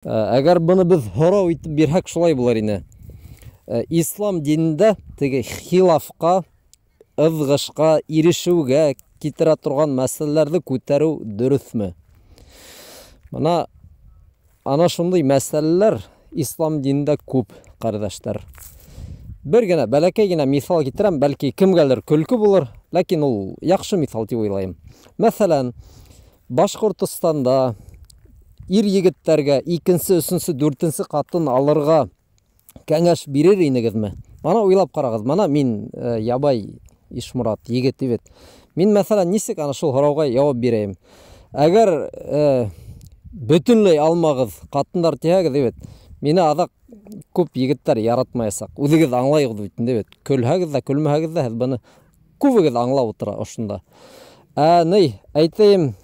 Әгәр быны беҙ һорау итеп бирһәк, шулай булыр ине. Ислам динендә теге хилафҡа, ыҙғышҡа, ирешеүгә китерә торған мәсьәләләрҙе күтәреү дөрөҫмө? Бына ана шундай мәсьәләләр ислам динендә күп, ҡәрҙәштәр. Бер генә бәләкәй генә миҫал китерәм, бәлки кемгәлер көлкө булыр, ләкин ул яҡшы миҫал тип уйлайым. Мәҫәлән, Башҡортостанда ир егеттәргә икенсе, өсөнсө, дүртенсе ҡатын алырға кәңәш бирер инегеҙме? Мана уйлап ҡарағыҙ, мана мин ябай Ишморат егет бит. Мин, мәҫәлән, нисек ана шул һорауға яуап бирәйем? Әгәр бөтөнләй алмағыҙ ҡатындар тиһәгеҙ бит, мине аҙаҡ күп егеттәр яратмаясаҡ. Үҙегеҙ аңлайһығыҙ бит инде бит. Көлһәгеҙ ҙә, көлмәһәгеҙ ҙә, һеҙ быны күбегеҙ аңлап ултыра ошонда. Ә ни, әйтәйем,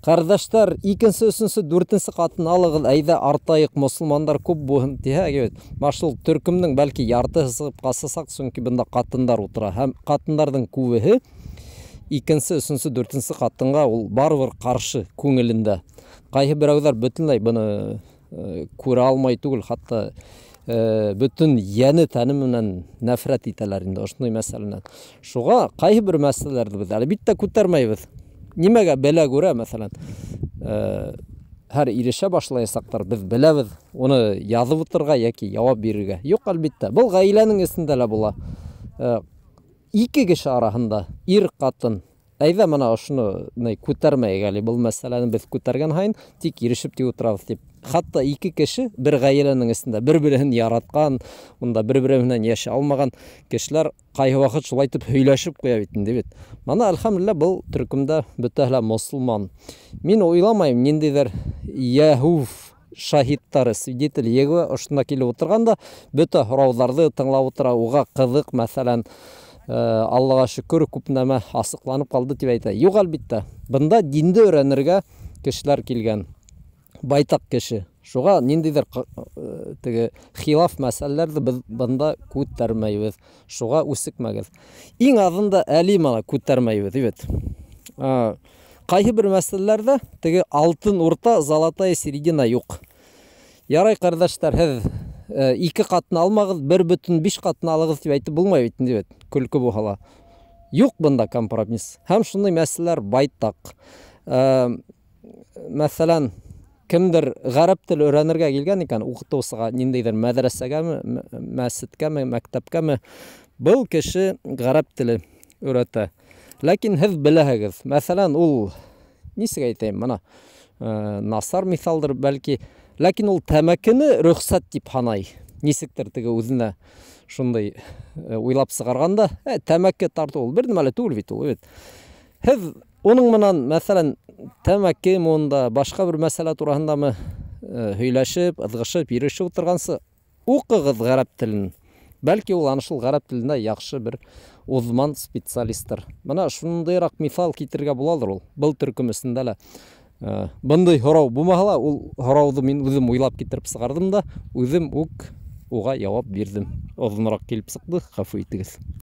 ҡәрҙәштәр, икенсе, өсөнсө, дүртенсе ҡатын алығыҙ, әйҙә артайыҡ, мосолмандар күп булһын тиһәк бит. Бына шул төркөмдөң бәлки яртыһы сығып ҡасасаҡ, сөнки бында ҡатындар ултыра. Һәм ҡатындарҙың күбеһе икенсе, өсөнсө, дүртенсе ҡатынға ул барыбер ҡаршы күңелендә. Ҡайһы берәүҙәр бөтөнләй быны күрә алмай түгел, хатта бөтөн йәне тәне менән нәфрәт итәләр инде ошондай мәсьәләнән. Шуға ҡайһы бер мәсьәләләрҙе беҙ әлбиттә күтәрмәйбеҙ. Нимәгә белә күрә, мәҫәлән, һәр ирешә башлаясаҡтар, беҙ беләбеҙ, уны яҙып ултырырға йәки яуап бирергә. Юҡ, әлбиттә. Был ғаиләнең эсендә лә була. Ике кеше араһында, ир, ҡатын. Әйҙә мына ошоно күтәрмәйек әле, был мәсьәләне беҙ күтәргән һайын тик ирешеп тик ултырабыҙ тип. Хатта ике кеше бер ғаиләнең эсендә бер-береһен яратҡан, унда бер-береһе менән йәшәй алмаған кешеләр ҡайһы ваҡыт шулай итеп һөйләшеп ҡуя бит инде бит. Мана әлхәмдүлилләһ был төркөмдә бөтәһе лә мосолман. Мин уйламайым, ниндәйҙер Йәһүф шаһиттары, свидетель Иегова ошонда килеп ултырған да бөтә һорауҙарҙы тыңлап ултыра, уға ҡыҙыҡ, мәҫәлән, Аллаға шөкөр, күп нәмә асыҡланып ҡалды тип әйтә. Юҡ, әлбиттә, бында динде өйрәнергә кешеләр килгән. Байтаҡ кеше. Шуға ниндәйҙер теге хилаф мәсьәләләрҙе беҙ бында күтәрмәйбеҙ. Шуға үсекмәгеҙ. Иң аҙында әле мана күтәрмәйбеҙ, бит. Ҡайһы бер мәсьәләләрҙә теге алтын урта, золотая середина юҡ. Ярай, ҡәрҙәштәр, һеҙ ике ҡатын алмағыҙ, бер бөтөн биш ҡатын алығыҙ тип әйтеп булмай бит инде бит. Көлкө булһа ла. Юҡ бында компромисс. Һәм шундай мәсьәләләр байтаҡ. Мәҫәлән, кемдер ғәрәп теле өйрәнергә килгән икән, уҡытыусыға, ниндәйҙер мәҙрәсәгәме, мәсеткәме, мәктәпкәме, был кеше ғәрәп теле өйрәтә. Ләкин һеҙ беләһегеҙ, мәҫәлән, ул, нисек әйтәйем, мына, насар миҫалдыр бәлки, ләкин ул тәмәкене рөхсәт тип һанай. Нисектер теге үҙенә шундай уйлап сығарған да, тәмәке тартыу ул бер нәмә лә түгел бит ул, бит. Һеҙ уның менән, мәҫәлән, тәмәке унда башҡа бер мәсьәлә тураһындамы, һөйләшеп, ыҙғышып, ирешеп ултырғансы, уҡығыҙ ғәрәп телен. Бәлки ул ана шул ғәрәп телендә яҡшы бер уҙман специалисттыр. Мына шундайыраҡ миҫал китерергә булалыр ул. Был төркөм эсендә лә, бындай һорау булмаһа ла, ул һорауҙы мин үҙем уйлап китереп сығарҙым да, үҙем үк уға яуап бирҙем. Оҙонораҡ килеп сыҡты, ғәфү итегеҙ.